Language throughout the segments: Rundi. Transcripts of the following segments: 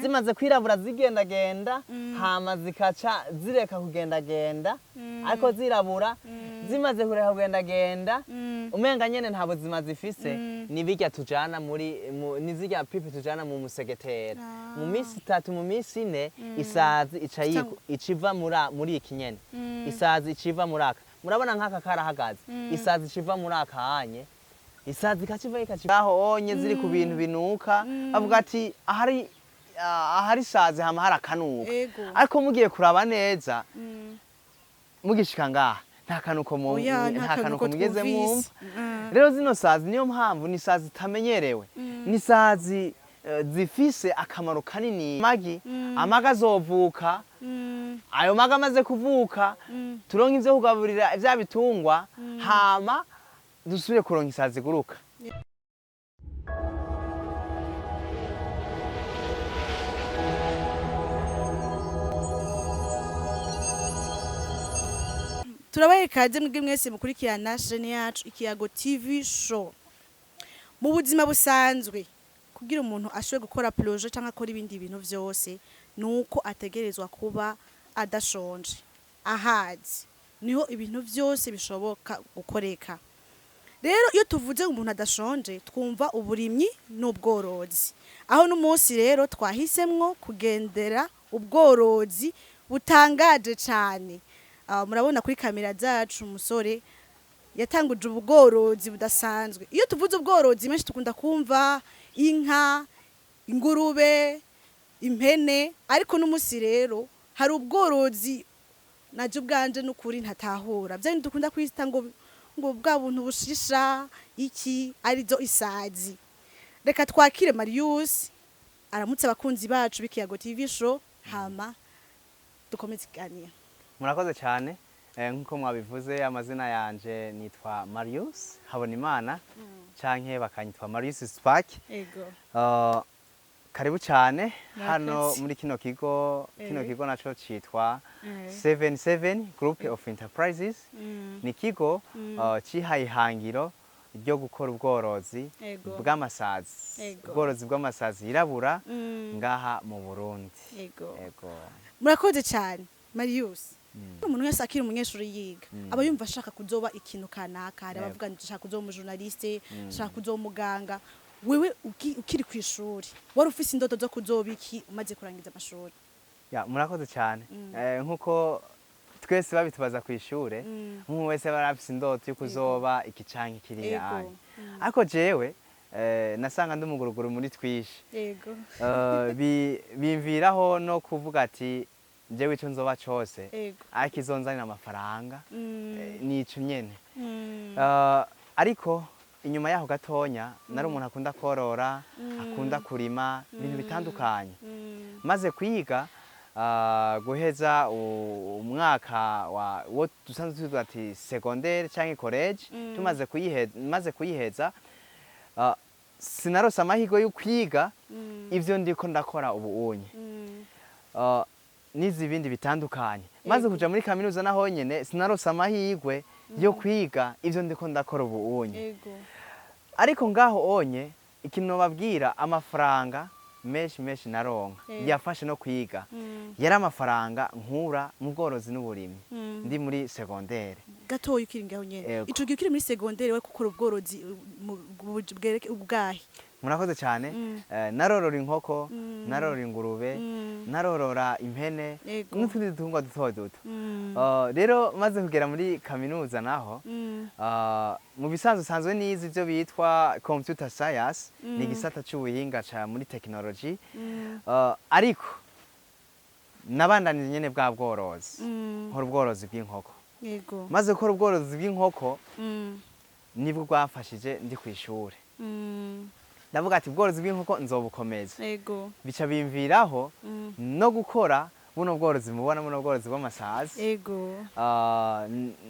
Zimaze kwirabura zigendagenda, hama zikaca zireka kugendagenda ariko zirabura. Zimaze kureka kugendagenda, umenga nyene nta buzima zifise. Ni birya tujana muri ni zirya pipe tujana mu musegetera. Mu minsi 3, mu minsi 4, isazi ica iciva muri iki nyene. Isazi iciva muri aka, murabona nk'aka karahagaze. Isazi iciva muri aka hanye, isazi ikaciva ikaciva aho onye ziri ku bintu binuka. Bavuga ati ahari isazi hama hari akanuka. Ariko mugiye kuraba neza, mugishika ngaha nta kanuko Oya, nta nta kanuko kanuko mugeze mwumva. twumvise. Rero zino sazi, niyo mpamvu ni sazi zitamenyerewe, ni sazi zifise akamaro kanini. Amagi, amagi azovuka. Ayo magi amaze kuvuka, turonke ivyo kugaburira vya bitungwa, hama dusubire kuronka isazi iguruka. Turabaye ikaze mwebwe mwese mukurikirana chaîne yacu Ikiyago TV Show. Mu buzima busanzwe, kugira umuntu ashobore gukora projet cyangwa akora ibindi bintu vyose, nuko ategerezwa kuba adashonje, ahazi, niho ibintu vyose bishoboka gukoreka. Rero iyo tuvuze umuntu adashonje, twumva uburimyi n'ubworozi. Aho n'umunsi rero twahisemwo kugendera ubworozi butangaje cyane. Murabona kuri kamera zacu umusore yatanguje ubworozi budasanzwe. Iyo tuvuze ubworozi, menshi dukunda kumva inka, ingurube, impene, ariko n'umunsi rero hari ubworozi naje ubwanje n'ukuri ntatahura, bya bindi dukunda kwita ngo bwa buntu bushisha iki, arizo isazi. Reka twakire Marius aramutse abakunzi bacu b'Ikiyago TV Show, hama dukomeze ikiganiro. Murakoze cyane. Nk'uko mwabivuze, amazina yanje nitwa Marius Habonimana, canke bakanyitwa Marius Spark. Karibu cyane hano muri kino kigo. Kino kigo naco citwa 77 Group of Enterprises. Ni ikigo cihaye ihangiro ryo gukora ubworozi bw'amasazi, ubworozi bw'amasazi yirabura ngaha mu Burundi. Ego. Murakoze cyane, Marius. Umuntu wese akiri umunyeshuri yiga aba yumva ashaka kuzoba ikintu kanaka. Hari abavuga ngo ndashaka kuzoba umujournaliste, ndashaka kuzoba umuganga. Wewe ukiri ku ishuri wari ufise indoto zo kuzoba iki umaze kurangiza amashuri? Ya, murakoze cyane. Nkuko twese babitubaza ku ishure, nk'umuntu wese aba afise indoto yo kuzoba iki canke kiriya. Ariko jewe nasanga ndi umuguruguru muri twishi. Bimviraho no kuvuga ati jewe ico nzoba cose, ariko izonzanira amafaranga, nico nyene. Ariko inyuma yaho gatonya nari umuntu akunda korora, akunda kurima ibintu bitandukanye. Maze kwiga, guheza umwaka wa wo dusanzwe tuvuga ati secondaire canke college, tumaze kuyiheza, maze kuyiheza, sinarose amahirwe yo kwiga ivyo ndiko ndakora ubu unye. Nize ibindi bitandukanye. Maze kuja muri kaminuza, naho nyene sinarose amahirwe yo kwiga ivyo ndiko ndakora ubu unye. Ariko ngaho onye ikintu nobabwira, amafaranga menshi menshi naronka yafashe no kwiga yari amafaranga nkura mu bworozi n'uburimyi ndi muri secondaire. Gatoya ukiri ngaho nyene, ico gihe ukiri muri secondaire we gukora ubworozi ubwahe? Murakoze cyane. Narorora inkoko, narorora ingurube, narorora impene n'utundi dutungwa duto duto. Rero maze kugera muri kaminuza naho, mu bisanzwe sanzwe nize ivyo bitwa computer science, ni igisata c'ubuhinga ca muri technology. Ariko nabandanije nyene bwa bworozi, nkora ubworozi bw'inkoko. Maze gukora ubworozi bw'inkoko, nibwo bwafashije ndi kw'ishure. Ndavuga ati ubworozi bw'inkoko nzobukomeza. Bica bimviraho no gukora buno bworozi mubona, buno bworozi bw'amasazi.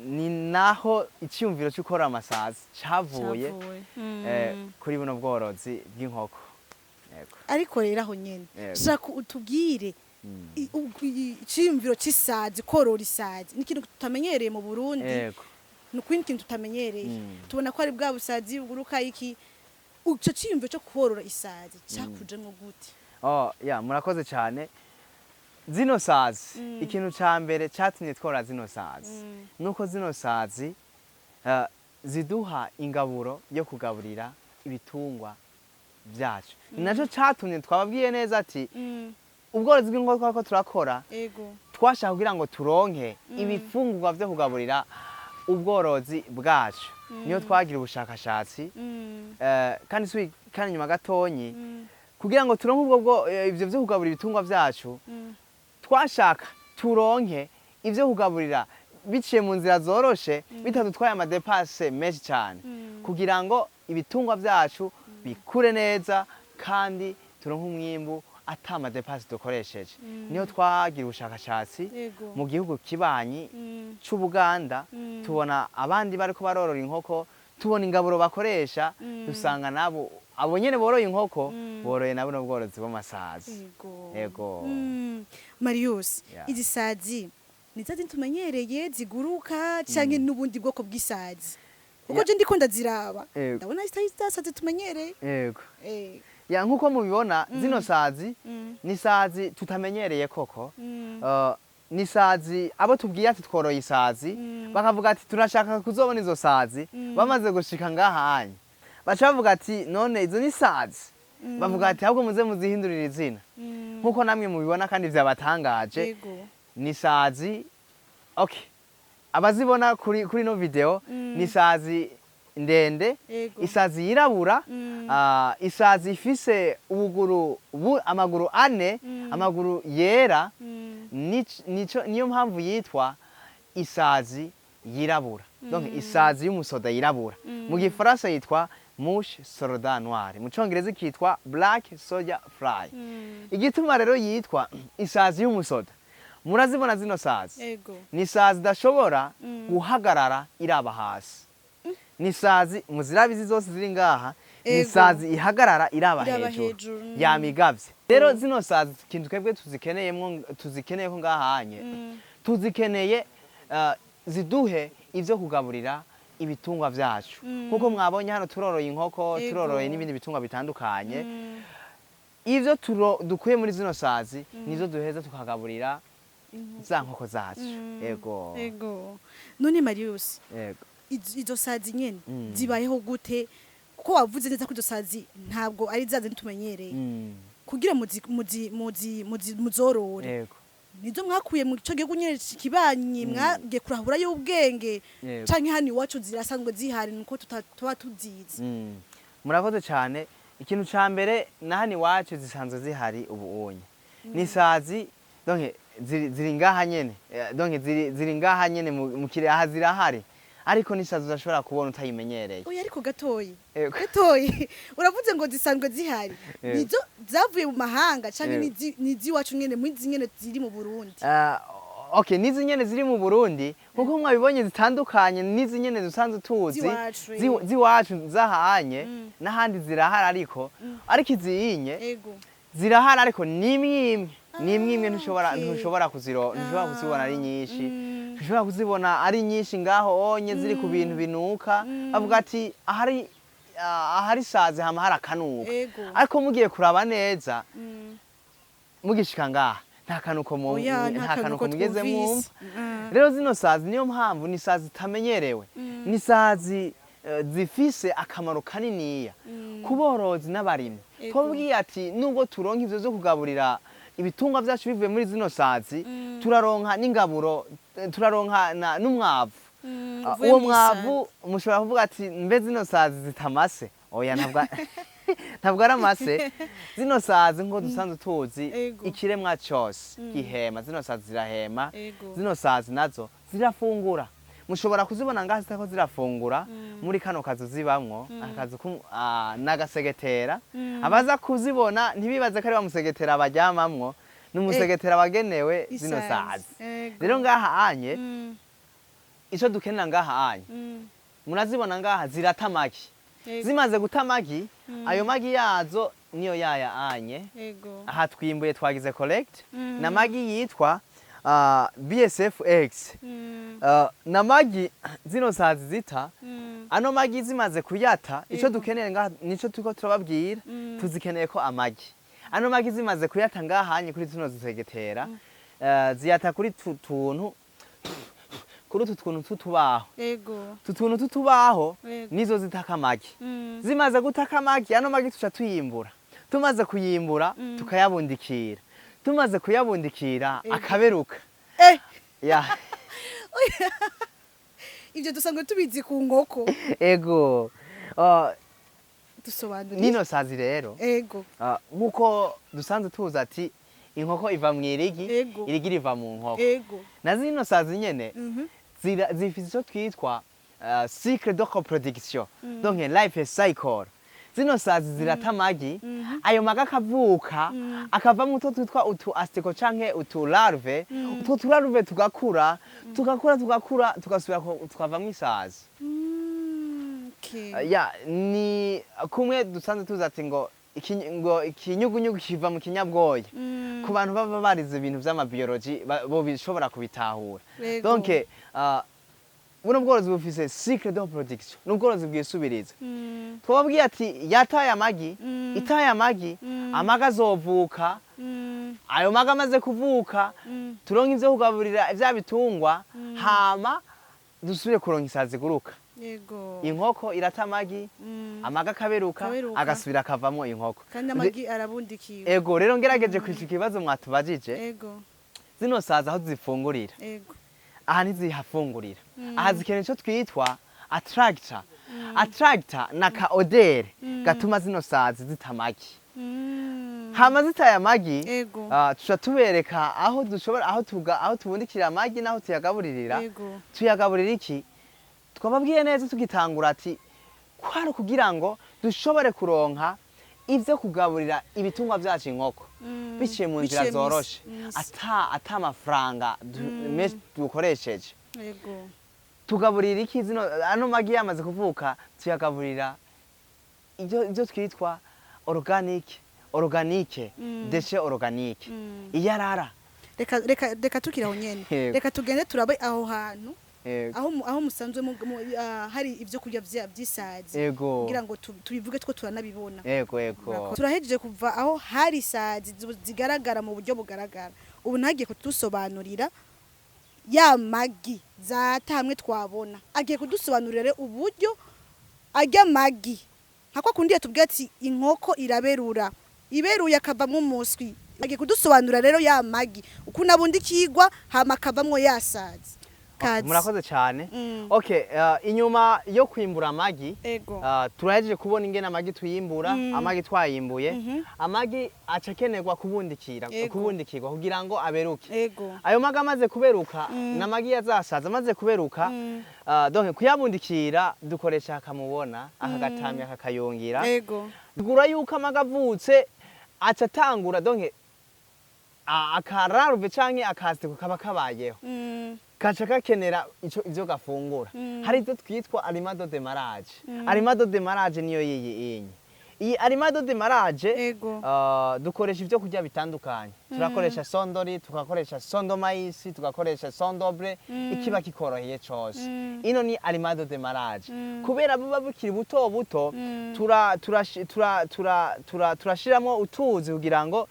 Ni naho icyumviro cyo gukora amasazi cavuye. Cavuye. Kuri buno bworozi bw'inkoko. Yego. Ariko rero aho nyene shaka utubwire iciyumviro c'isazi. Korora isazi ni ikintu tutamenyereye mu Burundi. Ni ukuri ikintu tutamenyereye. Tubona ko ari bwa busazi buguruka iki. Ico ciyumviro cyo korora isazi cakujemwo gute? Oh, ya, murakoze cyane. Zino sazi, ikintu ca mbere catumye twora zino sazi nuko zino sazi ziduha ingaburo yo kugaburira ibitungwa byacu. Ni naco catumye twababwiye neza ati ubworozi bw'inkoko twariko turakora, twashaka kugira ngo turonke ibifungurwa vyo kugaburira ubworozi bwacu. Niyo twagira ubushakashatsi, kandi kandi nyuma gatonyi kugira ngo turonke ubwo ivyo vyo kugaburira ibitungwa vyacu, twashaka turonke ivyo kugaburira biciye mu nzira zoroshe, bitadutwaye ama dépenses menshi cyane, kugira ngo ibitungwa vyacu bikure neza kandi turonke umwimbu ata ma dépenses dukoresheje. Niyo twagira ubushakashatsi mu gihugu kibanyi c'Ubuganda, tubona abandi bariko barorora inkoko, tubona ingaburo bakoresha, dusanga nabo abo nyene boroye inkoko, boroye nabo n'ubworozi bw'amasazi. Yego. Marius, izi sazi ni za zindi tumenyereye ziguruka canke n'ubundi bwoko bw'isazi? Kuko je ndiko ndaziraba, ndabona zitari za sazi tumenyereye. Yego. Ya, nkuko mubibona, zino sazi ni sazi tutamenyereye koko. Ni sazi abo tubwiye ati tworoye isazi, bakavuga ati turashaka kuzobona izo sazi. Bamaze gushika ngaha anye, baca bavuga ati none izo ni sazi? Bavuga ati ahubwo muze muzihindurire izina. Nkuko namwe mubibona kandi vyabatangaje, ni sazi, okay, abazibona kuri no video, ni sazi ndende, isazi yirabura, isazi ifise ubuguru amaguru ane, amaguru yera. Nico niyo mpamvu yitwa isazi yirabura, donc isazi y'umusoda yirabura. Mu gifaransa yitwa mouche soldat noire, mu congereza ikitwa black soldier fly. Igituma rero yitwa isazi y'umusoda, murazibona zino sazi, ni isazi idashobora guhagarara iraba hasi. Ni isazi muzirabizi zose ziri ngaha, ni isazi ihagarara iraba Iraba hejuru, hejuru. Yamigavye. Rero zino sazi, ikintu twebwe tuzikeneyemwo, tuzikeneye ko ngahanye, tuzikeneye ziduhe ivyo kugaburira ibitungwa vyacu. Nkuko mwabonye hano, turoroye inkoko, turoroye n'ibindi bitungwa bitandukanye. Ivyo dukuye muri zino sazi nizo duheza tukagaburira za nkoko zacu. Ego. Ego. None Marius, Ego. izo sazi nyene zibayeho gute? Kuko wavuze neza ko izo sazi ntabwo ari za zindi tumenyereye. Kugira muzi muzi muzi muzi muzorore, nizo mwakuye mu ico gihugu nyene kibanyi, mwagiye kurahura y'ubwenge, canke hano iwacu zirasanzwe zihari, nuko tuba tuzizi? Murakoze cyane. Ikintu ca mbere, na hano iwacu zisanzwe zihari. Ubu unye ni sazi, donc ziri ngaha nyene. Donc ziri ngaha nyene mu kire aha zirahari, ariko ni sazi udashobora kubona utayimenyereye. Oya, ariko gatoyi, Yego. gatoyi, uravuze ngo zisanzwe zihari. Yego. Nizo zavuye mu mahanga canke Yego. niziwacu nyene, mwizi nyene ziri mu Burundi? Okay, nizi nyene ziri mu Burundi, nkuko mwabibonye zitandukanye n'izi nyene dusanzwe tuzi. Z'iwacu, Z'iwacu zahanye n'ahandi zirahari, ariko iziyinye zirahari, ariko ni imwe imwe, ni imwe imwe. Ntushobora ntushobora kuzibona ari nyinshi. Ntushobora kuzibona ari nyinshi ngaho onye ziri ku bintu binuka. Bavuga ati ahari sazi hama hari akanuka. Ariko mugiye kuraba neza, mugishika ngaha, nta kanuko Oya, nta nta kanuko kanuko mugeze mwumva. twumvise. Rero zino sazi, niyo mpamvu ni sazi zitamenyerewe, ni sazi zifise akamaro kaniniya ku borozi n'abarimyi. Twabwiye ati nubwo turonka ivyo vyo kugaburira ibitungwa vyacu bivuye muri zino sazi, turaronka n'ingaburo, turaronka n'umwavu. Uvuye Uwo mw'isazi. mwavu, mushobora kuvuga ati mbe zino sazi zitamase? Oya, ntabwo ari amase. Zino sazi, nkuko dusanzwe tuzi, ikiremwa cose gihema, zino sazi zirahema. Zino sazi nazo zirafungura. Mushobora kuzibona ngaha zitariko zirafungura muri kano kazu zibamwo, akazu n'agasegetera. Abaza kuzibona ntibibaze ko ari wa musegetera baryamamwo, ni umusegetera wagenewe zino Isazi. sazi. Rero ngaha anye, ico dukenera ngaha anye, murazibona ngaha zirata amagi. Zimaze guta amagi, ayo magi yazo niyo yaya anye aha twimbuye, twagize collect. Na magi yitwa BSFX. Na magi zino sazi zita, ano magi zimaze kuyata, ico dukeneye ngaha nico turiko turababwira. Tuzikeneye ko amagi. Ano magi zimaze kuyata ngahanye kuri tuno zisegetera, ziyata kuri tu tuntu, kuri utu tuntu tutubaho. Utu tuntu tutubaho. Nizo zitaka amagi. Zimaze gutaka amagi, ano magi tuca tuyimbura. Tumaze kuyimbura, tukayabundikira. Tumaze kuyabundikira, akaberuka. Ya. Ibyo dusanzwe tubizi ku nkoko. Ego. Dusobanurire. Nino sazi rero, nkuko dusanzwe tuzi ati inkoko iva mu irigi, irigi riva mu nkoko, na zino sazi nyene zifise ico twitwa cycle de reproduction, donc life cycle. Zino sazi zirata amagi, ayo magi akavuka, akavamo utwo twitwa utu asticots canke utu larve. Utwo tu larve tugakura, tugakura, tugakura, tugasubira tukavamwo isazi. Ya, ni kumwe dusanzwe tuzi ati ngo ngo ikinyugunyugu kiva mu kinyabwoya. Ku bantu baba barize ibintu vy'amabiology bo bishobora kubitahura. Donc buno bworozi bufise cycle de reproduction, n'ubworozi bwisubiriza. Twababwiye ati yataye amagi, itaye amagi, amagi azovuka. Ayo magi amaze kuvuka, turonke ivyo kugaburira vya bitungwa, hama dusubire kuronka isazi ziguruka. Inkoko irata amagi, amagi akaberuka, Akaberuka. agasubira akavamwo inkoko. Kandi amagi arabundikiwe. Ego. Rero ngerageje kwishura ikibazo mwatubajije, zino sazi aho zifungurira, aha ntizihafungurira. Aha zikeneye ico twitwa attractor. Attractor na ka odeur gatuma zino sazi zita amagi. Hama zitaye amagi, tuca tubereka aho dushobora, aho tuga, aho tubundikira amagi n'aho tuyagaburirira. Tuyagaburira iki? Twababwiye neza tugitangura ati kwari kugira ngo dushobore kuronka ivyo kugaburira ibitungwa vyacu, inkoko, biciye mu nzira Biciye zoroshe, mw'isi. ata amafaranga menshi dukoresheje. Tugaburira iki zino? Ano magi yamaze kuvuka, tuyagaburira ibyo twitwa organique, organique, déchets organique, iyarara. Reka tukiri aho nyene. Reka tugende turabe aho hantu, aho musanzwe hari ibyo kurya vy'isazi, kugira ngo tubivuge two turanabibona. Ego. Turahejeje kuva aho hari isazi zigaragara mu buryo bugaragara. Ubu ntagiye kudusobanurira ya magi zata hamwe twabona. Agiye kudusobanurira rero uburyo arya magi, nka kwa kundi yatubwiye ati inkoko iraberura, iberuye akavamwo umuswi. Agiye kudusobanurira rero ya magi ukuntu abundikirwa, hama akavamwo yasazi. Kazi. Murakoze cyane. Okay, inyuma yo kwimbura amagi, turahejeje kubona ingene amagi tuyimbura. Amagi twayimbuye, amagi aca akenerwa kubundikira, kubundikirwa kugira ngo aberuke. Ayo magi amaze kuberuka, n'amagi yazasaza amaze kuberuka, donc kuyabundikira dukoresha akamubona akagatamya, akakayungira. Tugura yuko amagi avutse aca atangura, donc aka larve canke aka asticot kaba kabayeho, kaca gakenera ico ivyo gafungura. Hari ivyo twitwa aliment de démarrage. Aliment de démarrage niyo yiyi inyi, iyi aliment de démarrage. Dukoresha ivyo kurya bitandukanye. Turakoresha son de riz, tugakoresha son de maïs, tugakoresha son de blé, ikiba kikoroheye cose. Ino ni aliment de démarrage. Kubera buba bukiri buto buto, tura turashiramwo tura, tura, tura, turashiramwo utuzi kugira ngo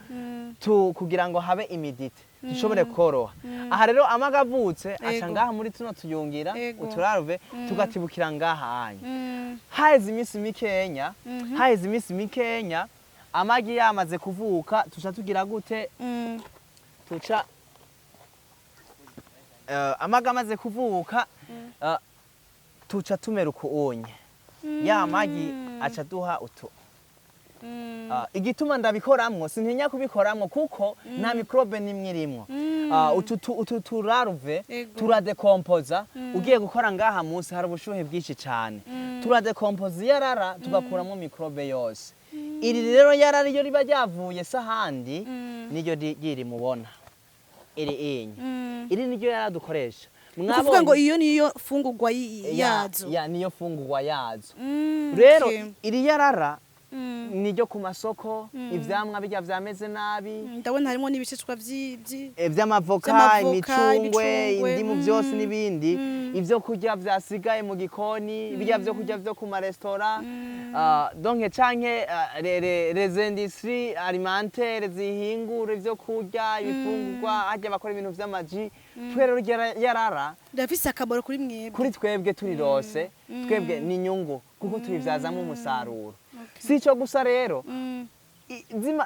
kugira ngo habe humidité, dushobore koroha. Aha rero amagi avutse aca ngaha muri tuno tuyungira, utu larve tugatibukira ngaha anya. Haheze iminsi mikenya, haheze iminsi mikenya, amagi yamaze kuvuka, tuca tugira gute? Tuca amagi amaze kuvuka, tuca tumera uku unye, ya magi aca duha utu. Igituma ndabikoramwo, sintinya kubikoramwo kuko nta microbe nimwe irimwo. Utu tu larve turadekompoza. Ugiye gukora ngaha munsi hari ubushuhe bwinshi cane, turadekompoza iyarara, tugakuramo microbe yose. Iri rero yarara iyo riba ryavuye sahandi, niryo riri mubona iri inye. Iri niryo yarara dukoresha. Ni ukuvuga ngo iyo niyo fungurwa yazo? Ya, niyo fungurwa yazo. Rero iri yarara Niryo ku masoko, ivyamwa bijya vyameze nabi. Ndabona harimo n'ibishishwa Vy'amavoka, vy'amavoka, imicungwe, imicungwe, indimu, vyose n'ibindi, ivyo kurya vyasigaye mu gikoni, birya vyo kurya vyo ku maresitora, donc canke les industries alimentaires zihingura ivyo kurya, ibifungurwa, harya bakora ibintu vy'amaji. Twe rero yarara Birafise akamaro kuri mwebwe. Kuri twebwe turirose, twebwe ni inyungu kuko tubivyazamo umusaruro. Si ico gusa rero,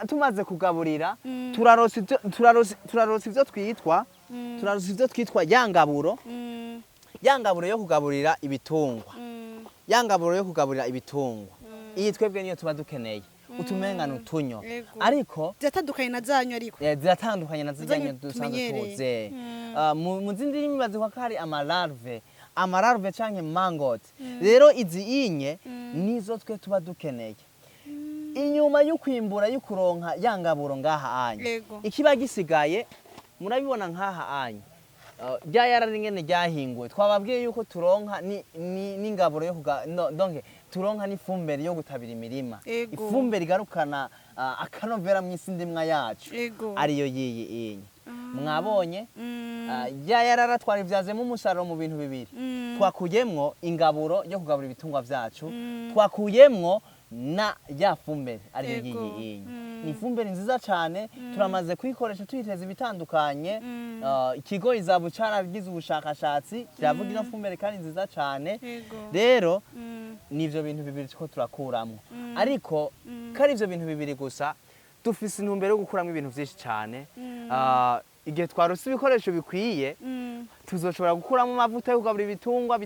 tumaze kugaburira, turaronsa ivyo twitwa ya ngaburo, ya ngaburo yo kugaburira ibitungwa. Ya ngaburo yo kugaburira ibitungwa iyi twebwe niyo tuba dukeneye, utumenga utunyo. Ariko Ziratandukanye na zanyu ariko. Ziratandukanye na zirya Zanyu nyo dusanzwe tumenyereye. tuzi. Mu zindi ndimi bazikwa ko hari amalarve, amalarve canke maggots. Rero izi inye nizo twe tuba dukeneye inyuma y'ukwimbura, y'ukuronka ya ngaburo ngaha anye. Ikiba gisigaye murabibona nkaha anye. Rya yara ringene ryahinguwe, twababwiye yuko turonka n'ingaburo yo kuga no, donc turonka n'ifumbire yo gutabira imirima, ifumbire igarukana akanovera mw'isi ndimwa yacu, ariyo yiyi inye mwabonye. Ya yarara twarivyazemo umusaruro mu bintu bibiri: twakuyemwo ingaburo yo kugabura ibitungwa vyacu, twakuyemwo na ya fumbire ariyo yiyi inye. Ni ifumbire nziza cyane, turamaze kuyikoresha tuyiteza ibitandukanye. Ikigo izabu caragize ubushakashatsi, kiravuga ino fumbire kandi nziza cyane. Rero nivyo bintu bibiri turiko turakuramwo, ariko kari ivyo bintu bibiri gusa, dufise intumbero yo gukuramwo ibintu vyinshi cyane. Igihe twarose ibikoresho bikwiye, tuzoshobora gukuramo amavuta yo kugaburira ibitungwa,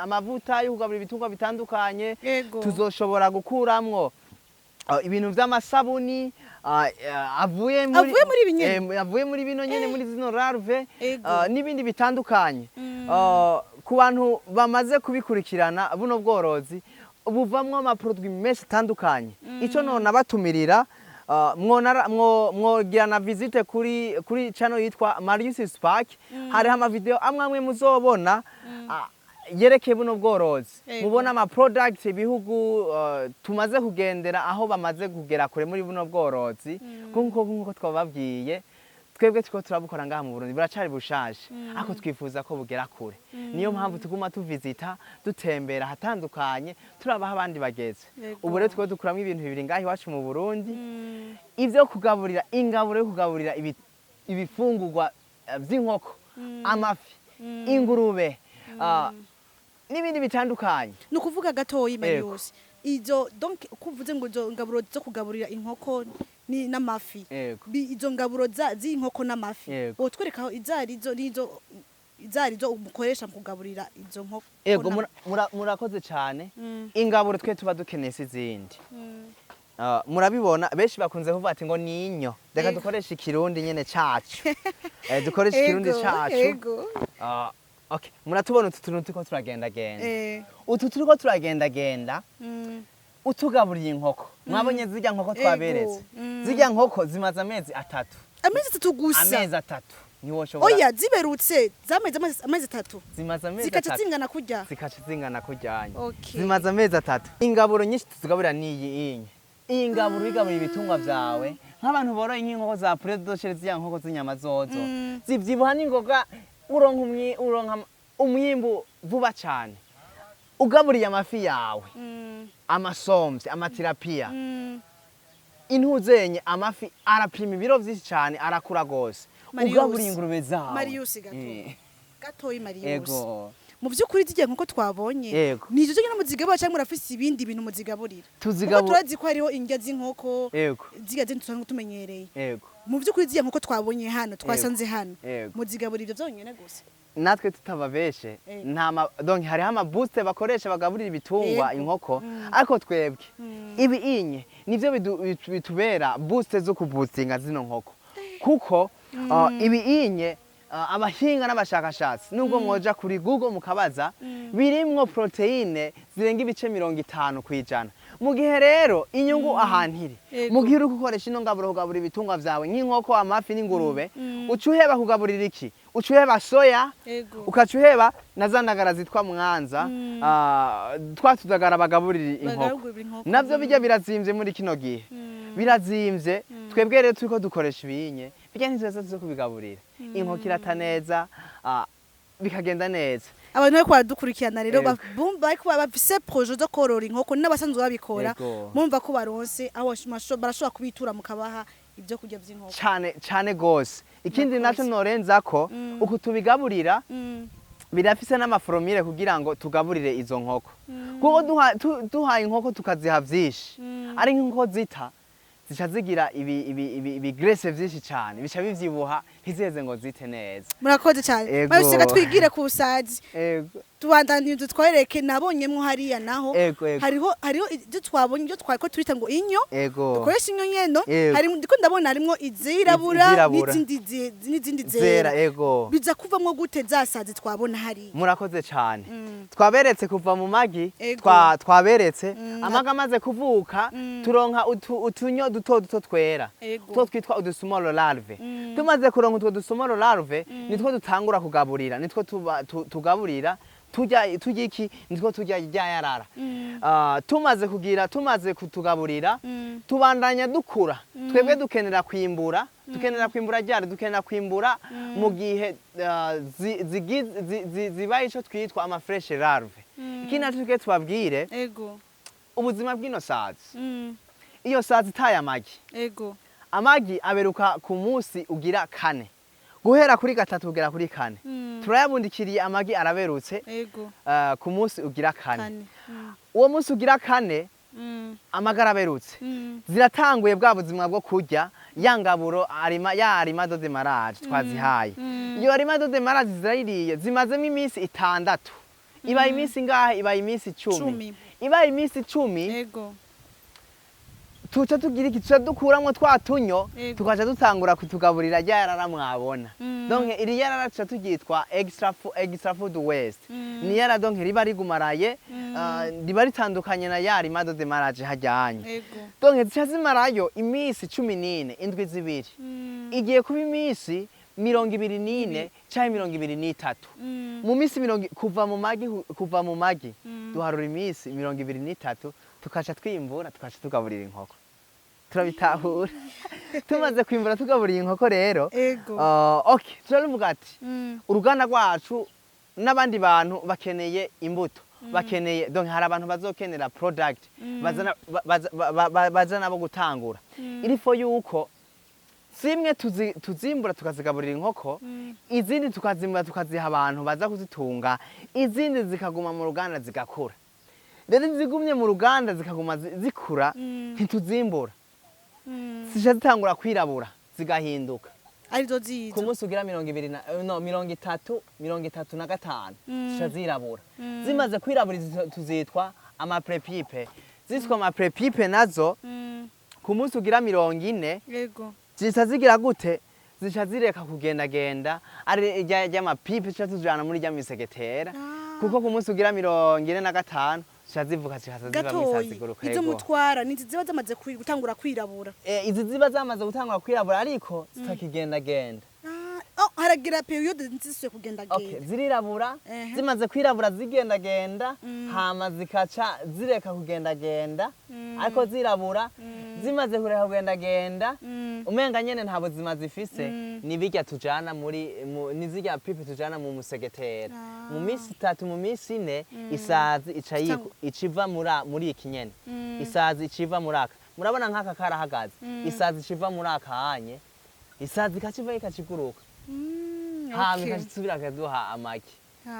amavuta yo kugaburira ibitungwa bitandukanye. Tuzoshobora gukuramwo ibintu vy'amasabuni avuye muri Avuye muri ibi nyene? Avuye muri bino nyene, muri zino larve, n'ibindi bitandukanye. Ku bantu bamaze kubikurikirana, buno bworozi buvamwo amaproduit menshi atandukanye. Ico nona batumirira, mwogira na visite kuri channel yitwa Marius Spark. Hariho amavideo amwe amwe muzobona yerekeye buno bworozi. Mubona ama product ibihugu tumaze kugendera, aho bamaze kugera kure muri buno bworozi. Nkuko twababwiye, twebwe turiko turabukora ngaha mu Burundi, buracari bushaje, ariko twifuza ko bugera kure. Niyo mpamvu tuguma tuvizita, dutembera ahatandukanye, turabaho abandi bageze. Ubu rero turiko dukuramwo ibintu bibiri ngaha iwacu mu Burundi: ivyo kugaburira, ingaburo yo kugaburira ibifungurwa vy'inkoko, amafi, ingurube, n'ibindi bitandukanye. Ni ukuvuga gatoyi, Marius, izo, donc uko uvuze ngo izo ngaburo zo kugaburira inkoko n'amafi, izo ngaburo z'inkoko n'amafi, wotwereka aho izarizo n'izo izarizo umukoresha mu kugaburira izo nkoko? Ego, murakoze cyane. Ingaburo twe tuba dukeneye si izindi. Murabibona, benshi bakunze kuvuga ati ngo ni inyo. Reka dukoreshe ikirundi nyene cacu. Dukoreshe ikirundi cacu. Okay, muratubona utu tuntu turiko turagendagenda, utu turiko turagendagenda. Utugaburiye inkoko, mwabonye zirya nkoko twaberetse, zirya nkoko zimaze amezi 3. Amezi 3 gusa? Amezi 3, ntiwoshobora. Oya, ziberutse zameze amezi 3? Zimaze amezi Zikaca 3. zingana kurya? Zikaca zingana kuryanya. Zimaze amezi 3. Ingaburo nyinshi tuzigaburira niyi inye. Iyi ngaburo uyigaburira ibitungwa vyawe, nk'abantu boroye nk'inkoko za poulet de chair, ziriya nkoko z'inyama zozo zivyibuha n'ingoga, uronka umwimbu vuba cane. Ugaburiye amafi yawe, amasomvye, amatilapia, intuzenye, amafi arapima ibiro vyinshi cane, arakura gose. Marius. Ugaburiye ingurube zawe. Marius, gato gatoyi, Marius. Ego. Mu by'ukuri zigiye nkuko twabonye, ni izo nyine muzigaburira cyangwa murafise ibindi bintu muzigaburira? Kuko turazi ko hariho indya z'inkoko, zirya zindi dusanzwe tumenyereye. Mu by'ukuri ziriya nkoko twabonye hano, twasanze hano, muzigaburira ibyo byonyine gusa? Natwe tutababeshe, nta donc hariho amaboost bakoresha bagaburira ibitungwa, inkoko, ariko twebwe ibi inye nivyo bitubera boost zo kuboostinga zino nkoko, kuko ibi inye, abahinga n'abashakashatsi, nubwo mwoja kuri Google mukabaza, birimwo protéine zirenga ibice 50%. Mu gihe rero inyungu ahantu iri, mu gihe uri gukoresha ino ngaburo kugaburira ibitungwa vyawe nk'inkoko, amafi n'ingurube, uca uheba kugaburira iki? Uca uheba soya, ukaca uheba na za ndagara zitwa mwanza, twa tudagara bagaburira inkoko. Bagaburira inkoko. Navyo bijya birazimvye muri kino gihe, birazimvye. Twebwe rero turiko dukoresha ibinye bijya, ntituza tuzo kubigaburira inkoko, irata neza, bikagenda neza. Abantu bariko baradukurikirana rero, bariko bafise projet zo korora inkoko n'abasanzwe babikora, murumva ko baronse aho barashobora kubitura mukabaha ibyo kurya vy'inkoko. Cane cane gose. Ikindi naco Murakoze. norenzako, uku tubigaburira birafise n'ama formule kugira ngo tugaburire izo nkoko, kuko duhaye inkoko tukaziha vyinshi, ari nk'inkoko zita, zica zigira ibi graisse vyinshi cane, bica bivyibuha, ntiziheze ngo zite neza. Murakoze cyane. Mabisega twigire ku busazi. Tubandanye twereke nabonyemwo hariya naho. Ego ego Hariho ibyo twabonye, ibyo twari ko turita ngo inyo, dukoresha inyo nyeno. Hari ndiko ndabona harimwo izirabura Izirabura. n'izindi zera. Zera. Biza kuvamwo gute za sazi twabona hariya? Murakoze cane. Twaberetse kuva mu magi. Twaberetse amagi amaze kuvuka, turonka utunyo duto duto twera, two twitwa udu small larve. Tumaze kuronka utwo du small larve, nitwo dutangura kugaburira, nitwo tugaburira, turya iki? Nitwo turya rya yarara. Tumaze kugira, tumaze kutugaburira, tubandanya dukura. Twebwe dukenera kwimbura, dukenera kwimbura ryari? Dukenera kwimbura mu gihe zibaye ico twitwa ama fresh larve. Ikindi naco tugiye tubabwire, ubuzima bw'ino sazi. Iyo sazi itaye amagi, amagi aberuka ku munsi ugira kane, guhera kuri gatatu kugera kuri kane. Turayabundikiriye, amagi araberutse ku munsi ugira kane. Kane. Uwo munsi ugira kane, amagi araberutse, ziratanguye bwa buzima bwo kurya ya ngaburo aliment, ya aliment de démarrage twazihaye. Iyo aliment de démarrage zirayiriye, zimazemo iminsi 6, ibaye iminsi ingahe? Ibaye iminsi 10. 10. Ibaye iminsi 10, tuca tugira iki? Tuca dukuramwo twa tunyo, tukaca dutangura kutugaburira rya yarara mwabona. Donc iri yarara tuca turyitwa extra food waste. Ni yara donc riba rigumaraye, riba ritandukanye na ya aliment de démarrage hajyanye. Donc zica zimarayo iminsi 14, indwi 2. Igiye kuba iminsi 24 canke 23. Mu minsi mirongo, kuva mu magi, kuva mu magi duharura iminsi 23, tukaca twimbura, tukaca tugaburira inkoko. Turabitahura? Tumaze kwimbura tugaburira inkoko rero, okay, turavuga ati uruganda rwacu n'abandi bantu bakeneye imbuto, bakeneye, donc hari abantu bazokenera product, bazana baza nabo gutangura. Il faut yuko zimwe tuzimbura tukazigaburira inkoko, izindi tukazimbura tukaziha abantu baza kuzitunga, izindi zikaguma mu ruganda zigakura. Rero zigumye mu ruganda zikaguma zikura, ntituzimbura, zica zitangura kwirabura, zigahinduka. Arizo Ku zizo munsi ugira 20 na no 30, 35, zica zirabura. Zimaze kwirabura, izi tuzitwa ama prépupes. Zitwa ama prépupes nazo, ku munsi ugira 40, zica zigira gute? Zica zireka kugendagenda, ari rya ry'ama pupes zica tujana muri rya misegetera. Kuko ku munsi ugira 45 zica zivuka, zica ziva Gatoyi. mw'isaziguruka. Izo mutwara ni ziba zamaze gutangura kwirabura? Izi ziba zamaze gutangura kwirabura ariko zitakigendagenda. Oh, haragira période ntizisuye kugendagenda. Okay, zirirabura. Zimaze kwirabura zigendagenda, hama zikaca zireka kugendagenda, ariko zirabura. Zimaze kureka kugendagenda, umenga nyene nta buzima zifise, ni birya tujana muri ni zirya pupes tujana mu musegetera. Mu minsi 3, mu minsi 4, isazi ica iciva muri iki nyene. Isazi iciva muri aka, murabona nk'aka karahagaze, isazi iciva muri aka hanye, isazi ikaciva ikaciguruka, hama ikasubira ikaduha amagi.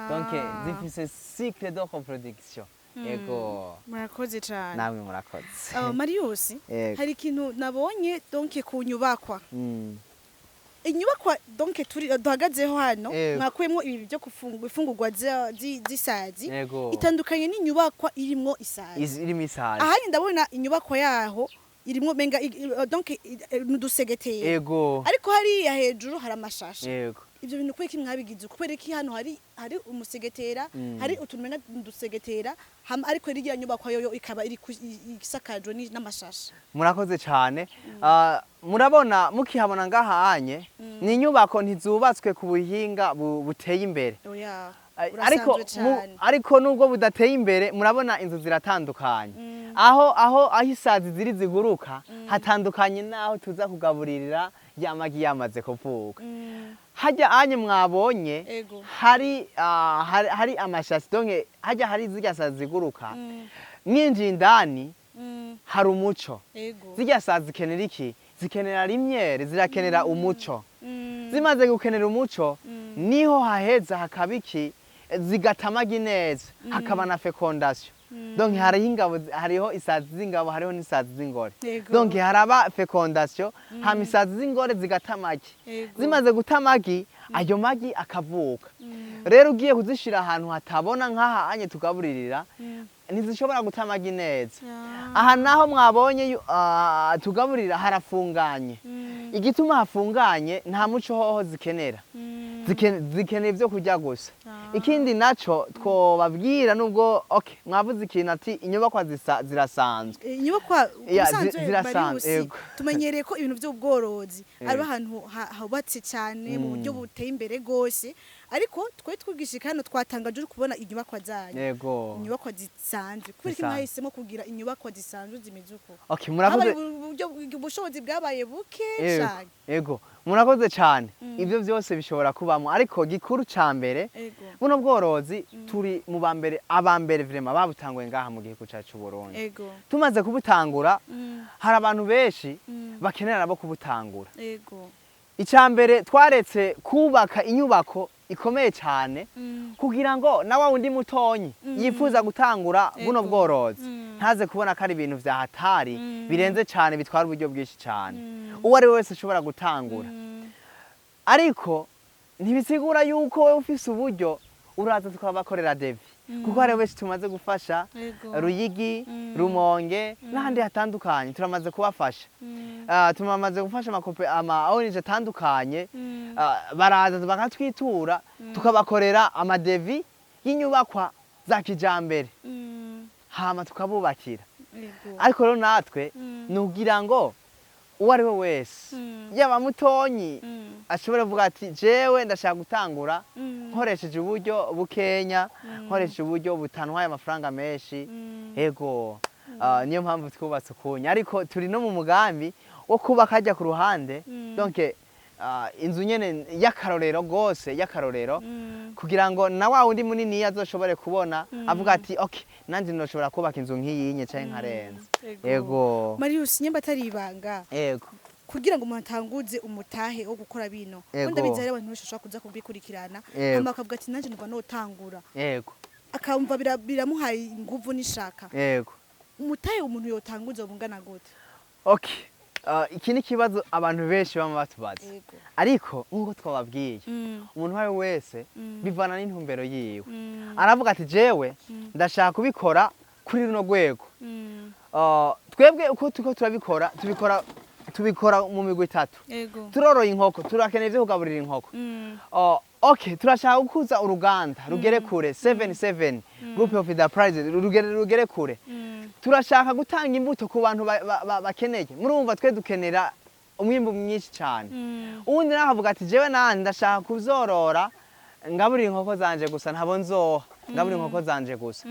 Donc zifise cycle de reproduction. Ego. Murakoze cyane. Namwe murakoze. Marius, Yego. hari ikintu nabonye donc ku nyubakwa, inyubakwa donc turi duhagazeho hano, mwakuyemwo ibi byo gufungura ifungurwa z'isazi, itandukanye n'inyubakwa irimwo isazi. Irimo isazi. Ahandi ndabona inyubakwa yaho irimwo menga donc n'udusegeteri, ariko hariya hejuru hari amashashe. Yego. Ivyo bintu kubera iki mwabigize? Kubera iki hano hari umusegetera, hari utuntu umenga dusegetera hama, ariko iriya nyubakwa yoyo ikaba iri isakajwe n'amashashe? Murakoze cyane. Murabona mukihabona ngaha anye ni inyubako ntizubatswe ku buhinga buteye imbere. Oya. Ariko Burasanzwe cane. Ariko nubwo budateye imbere, murabona inzu ziratandukanye. Aho isazi ziri ziguruka hatandukanye n'aho tuza kugaburirira ya magi yamaze kuvuka. Hajya anye mwabonye hari hari amashasi, donc hajya hari zirya sazi ziguruka. Mwinjiye indani hari umuco. Zirya sazi zikenera iki? Zikenera lumière, zirakenera umuco. Zimaze gukenera umuco, niho haheza hakaba iki? Zigata amagi neza, hakaba na fécondation. Donc hariho ingabo, hariho isazi z'ingabo, hariho n'isazi z'ingore. Donc haraba fécondation, hama isazi z'ingore zigata amagi. Zimaze guta amagi, ayo magi akavuka. Rero ugiye kuzishira ahantu hatabona nk'aha anye tugaburirira, ntizishobora guta amagi neza. Aha naho mwabonye tugaburira harafunganye. Igituma hafunganye, nta muco hoho zikenera. Zikenera ibyo kurya gusa. Ikindi naco twobabwira, nubwo okay mwavuze ikintu ati inyubakwa zirasanzwe. Inyubakwa Ya, ubusanzwe zirasanzwe, Marius, tumenyereye ko ibintu by'ubworozi ari ahantu hubatse cyane mu buryo buteye imbere gose, ariko twe twigishika hano twatangaje uri kubona inyubakwa zanyu, inyubakwa zisanzwe. Kubera iki Zisanzwe. mwahisemo kugira inyubakwa zisanzwe zimeze uko? Okay, murakoze. Habaye uburyo, ubushobozi bwabaye buke cyane? Yego, murakoze cyane. Ibyo byose bishobora kubamo, ariko gikuru ca mbere, buno bworozi turi mu ba mbere, aba mbere vraiment babutanguye ngaha mu gihugu cyacu Burundi. Tumaze kubutangura, hari abantu benshi bakenera nabo kubutangura. Icya mbere, twaretse kubaka inyubako ikomeye cyane kugira ngo na wa wundi mutonyi yifuza gutangura buno bworozi ntaze kubona ko ari ibintu vya hatari birenze cyane, bitwara uburyo bwinshi cyane. Uwo ari we wese ashobora gutangura. Ariko ntibisigura yuko wowe ufise uburyo uraza tukabakorera devis, kuko hari benshi tumaze gufasha. Ruyigi, Rumonge n'ahandi hatandukanye turamaze kubafasha. Turamaze gufasha ama ONG atandukanye. Baraza bakatwitura, tukabakorera ama devis y'inyubakwa za kijambere, hama tukabubakira. Ariko rero natwe ni ukugira ngo uwo ari we wese, yaba mutonyi, ashobora kuvuga ati jewe ndashaka gutangura nkoresheje uburyo bukenya, nkoresheje uburyo butantwaye amafaranga menshi. Ego. Niyo mpamvu twubatse ukunya, ariko turi no mu mugambi wo kubaka hajya ku ruhande, donc inzu nyene y'akarorero gose, y'akarorero, kugira ngo na wa wundi munini azoshobore kubona avuga ati okay, nanje noshobora kubaka inzu nk'iyinye canke nkarenza. Ego. Marius, nyamba atari ibanga, kugira ngo umuntu atanguze umutahe wo gukora bino, ko ndabizi hari abantu benshi bashobora kuza kubikurikirana, hama akavuga ati nanjye numva notangura, akamva biramuhaye inguvu n'ishaka, umutahe umuntu yotanguza bungana gute? Okay, iki ni ikibazo abantu benshi bama batubaza. Ariko nk'uko twababwiye, umuntu uwo ari we wese bivana n'intumbero yiwe. Aravuga ati jewe ndashaka kubikora kuri runo rwego. Twebwe uko turiko turabikora, tubikora mu migwi itatu. Turoroye inkoko, turakeneye ivyo kugaburira inkoko. Okay, turashaka gukuza uruganda rugere kure, 77 Group of Enterprises rugere kure. Turashaka gutanga imbuto ku bantu bakeneye. Murumva twe dukenera umwimbu mwinshi cyane. Uwundi nawe akavuga ati jewe nanje ndashaka kuzorora, ngaburira inkoko zanje gusa, ntabo nzoha, ngaburira inkoko zanje gusa,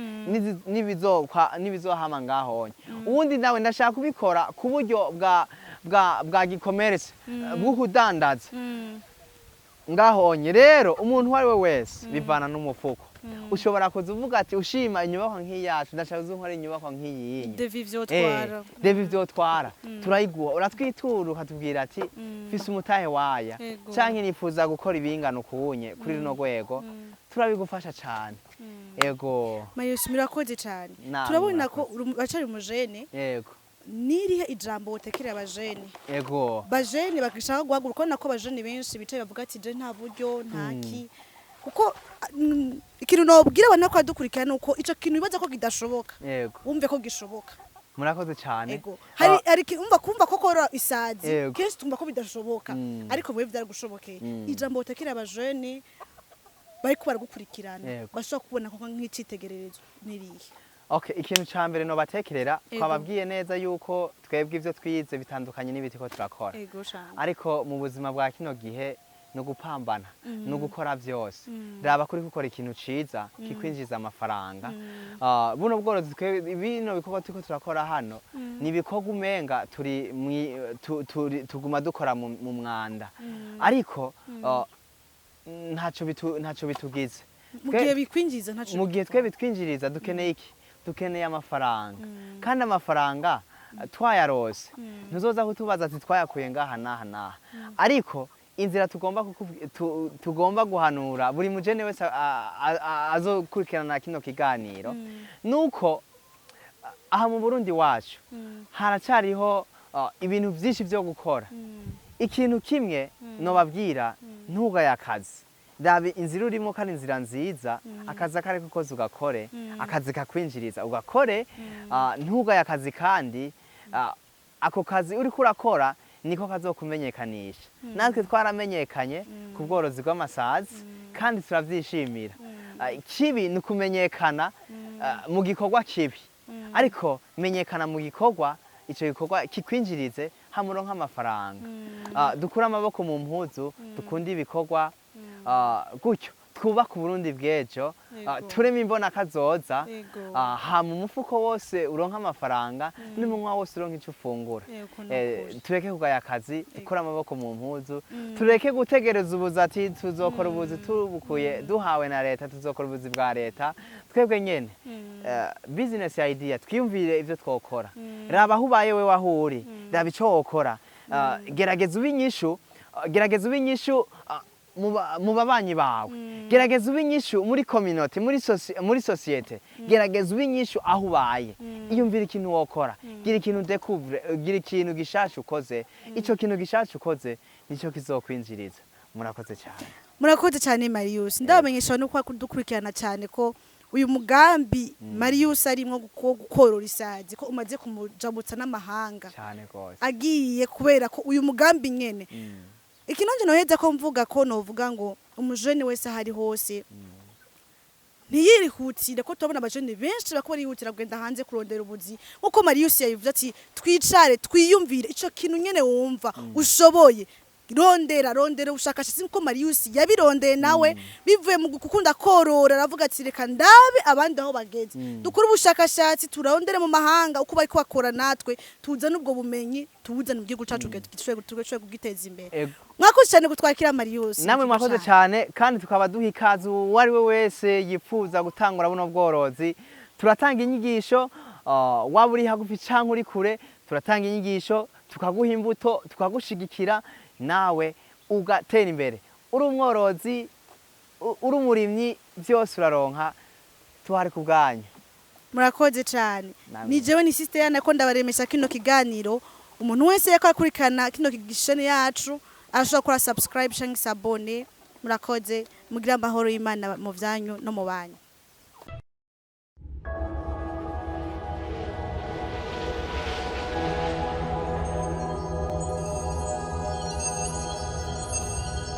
n'ibizohama ngahonye. Uwundi nawe ndashaka kubikora ku buryo bwa e-commerce, bwo kudandaza ngahonye. Rero umuntu uwo ari we wese bivana n'umufuko. Ushobora kuza uvuga ati ushima inyubakwa nk'iyacu, ndashaka kuza inyubakwa nk'iyi. Devis vyotwara. Devis vyotwara turayiguha. Uratwitura ukatubwira ati mfise umutahe waya, canke nifuza gukora ibingana ukunye kuri runo rwego, turabigufasha cane. Ego. Marius, murakoze cyane. Namwe Turabona ko murakoze. Bacari umujene. Nirihe ijambo wotekerera abajene, bajene bagishaka guhaguruka? Ubona ko abajene benshi bicaye bavuga ati je nta buryo, nta ki. Kuko ikintu nobwira abantu ko badukurikirana, nuko ico kintu bibaza ko kidashoboka, wumve ko gishoboka. Murakoze cyane. Ego, hari hari umva kumva ko korora isazi kenshi tumva ko bidashoboka, ariko mwe byaragushobokeye. Ijambo utekera abajene bariko baragukurikirana, bashobora kubona ko nk'icitegererezo, nirihe? Okay, ikintu ca mbere nobatekerera, twababwiye neza yuko twebwe ivyo twize bitandukanye n'ibiti ko turakora. Ego cyane. Ariko mu buzima bwa kino gihe ni ugupambana, ni ugukora byose. Raba kuri gukora ikintu ciza kikwinjiza amafaranga. Buno bworozi bino bikorwa turiko turakora hano ni ibikorwa umenga turi tuguma dukora mu mwanda, ariko ntaco bitugize. Mu gihe bikwinjiza ntaco Mu gihe twe bitwinjiriza, dukeneye iki? Dukeneye amafaranga, kandi amafaranga twayarose ntuzoza kutubaza ati twayakuye ngaha n'aha n'aha. Ariko inzira tugomba tugomba guhanura buri mujene wese azokurikirana kino kiganiro nuko aha mu Burundi wacu haracariho ibintu byinshi byo gukora. Ikintu kimwe nobabwira, ntugaye akazi. Raba inzira urimo kandi inzira nziza, akazi ako ariko kose ugakore, akazi kakwinjiriza ugakore. Ntugaye akazi, kandi ako kazi uriko urakora niko kazokumenyekanisha. Natwe twaramenyekanye ku bworozi bw'amasazi kandi turavyishimira. Kibi ni ukumenyekana mu gikorwa kibi, ariko menyekana mu gikorwa, ico gikorwa kikwinjirize hamwe uronke amafaranga. Dukure amaboko mu mpuzu, dukunde ibikorwa, gutyo twubake Uburundi bw'ejo, tureme imbona kazoza. Hama umufuko wose uronke amafaranga n'umunwa wose uronke ico ufungura. Nukuri. Tureke kugaya akazi, dukure amaboko mu mpuzu, tureke gutegereza ubuzi ati tuzokora ubuzi tubukuye duhawe na leta, tuzokora ubuzi bwa leta. Twebwe nyene business idea, twiyumvire ivyo twokora. Raba aho ubaye we, waho uri, raba ico wokora. Gerageza ube inyishu, gerageza ube inyishu mu babanyi bawe, gerageza ube inyishu muri community, muri société, gerageza ube inyishu aho ubaye. Iyumvire ikintu wokora, gira ikintu découvre, gira ikintu gishasha ukoze. Ico kintu gishasha ukoze nico kizokwinjiriza. Murakoze cyane. Murakoze cyane, Marius. Ndabamenyesha no kwa kudukurikirana cyane ko uyu mugambi Marius arimwo gukorora isazi ko umaze kumujabutsa n'amahanga. Cyane rwose. Agiye kubera ko uyu mugambi nyene. Iki nanje noheza ko mvuga ko novuga ngo umujene wese ahari hose ntiyirihutire, ko turabona abajene benshi bako barihutira kugenda hanze kurondera ubuzi, nkuko Marius yabivuze ati twicare twiyumvire ico kintu nyene wumva ushoboye. Rondera, rondera ubushakashatsi, nkuko Marius yabirondeye nawe bivuye mu gukunda korora, aravuga ati reka ndabe abandi aho bageze, dukore ubushakashatsi, turondere mu mahanga uko bariko bakora, natwe tuzane ubwo bumenyi, tubuzane mu gihugu cacu kugira dushobore kugiteza imbere. Mwakoze cyane kutwakira, Marius. Namwe mwakoze cyane, kandi tukaba duha ikaze uwo ari we wese yifuza gutangura buno bworozi. Turatanga inyigisho, waba uri hagufi cyangwa uri kure, turatanga inyigisho, tukaguha imbuto, tukagushigikira nawe ugatera imbere. Uri umworozi, uri umurimyi, byose uraronka, tuhari ku bwanyu. Murakoze cyane. Namwe. Ni jewe ni sister yana ko ndabaremesha kino kiganiro. Umuntu wese yako akurikirana kino gishene yacu arashobora gukora subscribe cyangwa s'abonner. Murakoze, mugira amahoro y'Imana mu byanyu no mu banyu.